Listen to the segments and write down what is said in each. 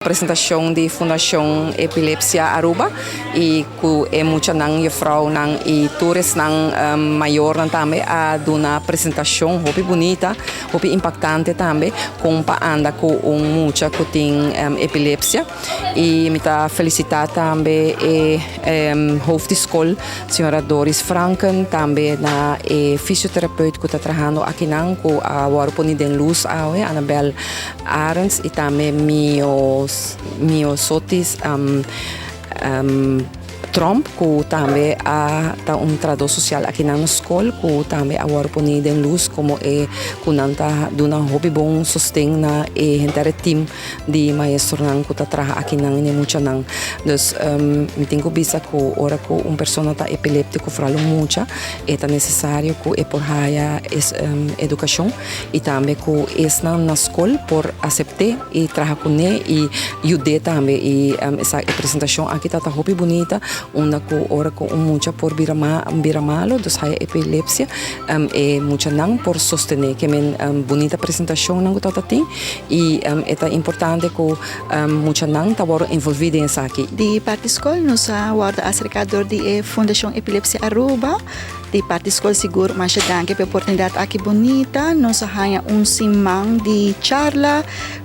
Presentacion di Fundacion Epilepsia Aruba y cu e muchanan, juffrouwnan y tur esnan mayornan tambe a duna presentacion hopi bunita, hopi impactante tambe con pa anda cu un mucha cu tin epilepsia. Y mi ta felicita tambe e hoofd di scol, señora Doris Franken, tambe na e fysiotherapeut cu ta trahando akinan cu a worde poni den luz awe, Anabel Arends y tambe Miosotis Tromp cu tambe a ta un trahador social aki nan na scol cu tambe a worde poni den luz como e cu nan ta duna hopi bon sosten na e henter e team di maestronan cu ta traha aki nan y e muchanan. Dus mi tin cu bisa cu ora cu un persona ta epileptico vooral un mucha e ta necesario cu e por haya es educacion. I tambe ku esnan na skol por asept'é i traha kuné i yud'é tambe. I esa e presentashon aki ta ta hopi bunita unda ku ora ku un mucha por bira bira malu, dus haya epilepsia, e muchanan por sostené. Ke men bunita presentashonnan ku ta ta tin i e ta importante ku muchanan ta wòrdu envolví den esaki. Di parti skol nos a wòrdu aserká dor di e Fundashon Epilepsia Aruba. Di parti skol sigur masha danki pa e oportunidat aki bunita. Nos a haña un siman di charla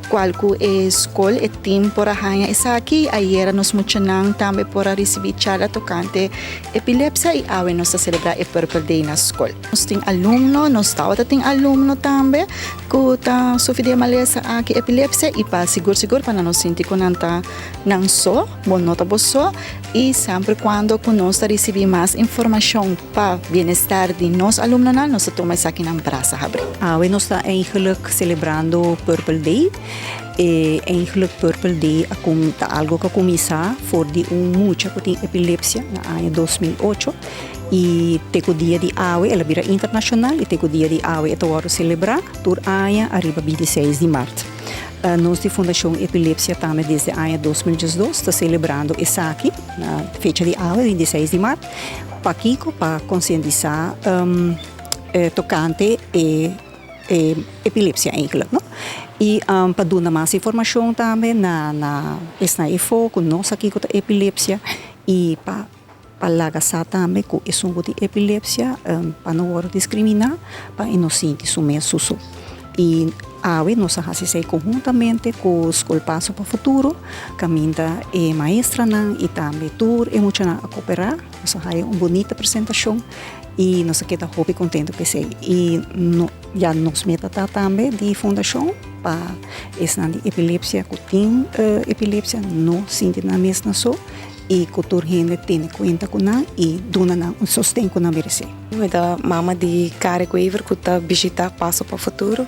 kual ku e skol, e tim por a haña esaki. Ayera nos muchanan tambe por a risibí charla tokante epilepsia i awe nos ta selebrá e Purple Day na skol. Nos tin alumno, nos tabata tin alumno tambe ku ta sufri di e malesa aki, epilepsia, i pa sigur sigur pa nan no sinti ku nan ta nan so. Bo no ta bo so i semper cuando cu nos ta ricibi mas informacion pa bienestar di nos alumnonan, nos ta tuma esakinan brasa habri. Awe nos ta eigenlijk celebrando Purple Day. E eigenlijk Purple Day a cum ta algo cu a cuminsa for di un mucha cu tin epilepsia na aña 2008 y te cu dia di awe el a bira internacional y te cu dia di awe e ta wordo celebra tur aña ariba 26 di maart. Nos di Fundashon Epilepsia tambe desde aña 2012 ta selebrando esaki na fecha di awe, 26 di mart. Pakiko? Pa konsientisá tokante e epilepsia eigenlijk, no? I pa duna mas informashon tambe na na esnan efo ku no sa kiko ta epilepsia i pa Pa laga sa tambe ku esun ku tin epilepsia pa no wòrdu diskriminá, pa e no sinti su mes susu. I awe nos a hasi esei konhuntamente ku Skol Paso pa Futuro, kaminda e maestranan i tambe tur e muchanan a koperá. Nos a haya un bunita presentashon i nos a keda hopi kontentu ku esei. I no ya nos meta ta tambe di fundashon pa esnan di epilepsia ku tin epilepsia no sinti nan mes na so. I ku tur hende tene kuenta ku nan i duna nan un sosten ku nan meresé. Mi ta mama di Kari Wever ku ta bishitá Paso pa Futuro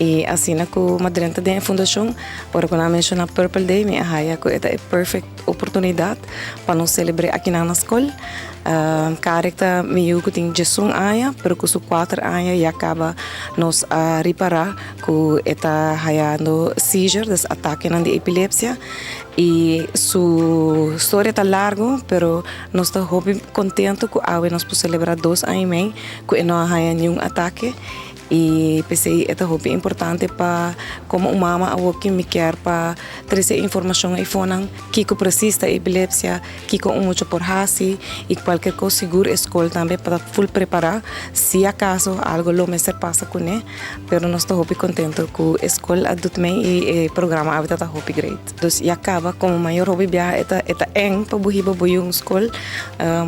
i asina ku mi a drenta den e fundashon ora ku nan a menshoná Purple Day mi a haya ku e ta e perfect oportunidat pa nos selebr'é akinan na skol. Kari ta mi yu ku tin diesun aña pero ku su kuater aña ya kaba nos a ripará ku e ta hayando seizure, dus atakenan di epilepsia. I su storia ta largo, pero nos ta hopi contento cu awe nos por celebra dos aña y mei cu e no a haya niun atake. I p'esey e ta hopi importante pa como un mama awoki mi kier pa trece informacion eyfonan kico precies ta epilepsia, kico un mucha por haci y cualkier cos sigur e scol tambe pa ta full prepara si acaso algo lo mester pasa cune. Pero nos ta hopi contento cu e scol a dut mei y e programa awe ta ta hopi great. Dus ya caba como mayor hopi biaha e ta e ta eng pa bo hiba bo yu un scol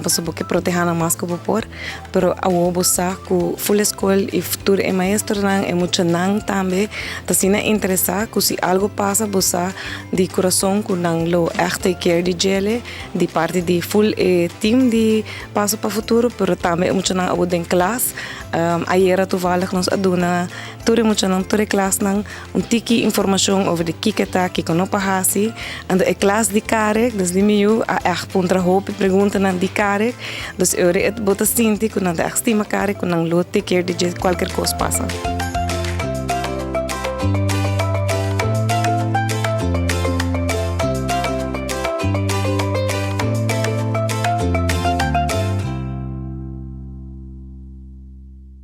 pasobra bo ke proteha nan mas cu bo por. Pero awo bo sa cu full e scol y tur e maestronan e muchanan tambe ta asina interesa cu si algo pasa bo sa di curason cu nan lo echt take care di djele di parti di full e team di Paso pa Futuro pero tambe e muchanan awo den klas. Ayera toevallig nos a duna tur e muchanan, tur e klasnan un tiki informashon over di kiko ta, kiko no pa hasi. Anto e klas di Karek, dus di mi yu, a ègt puntra hopi preguntanan di Karek. Dus e ora bo ta sinti ku nan ta ègt stima Karek, ku nan lo take care di dje kualker kos pasa.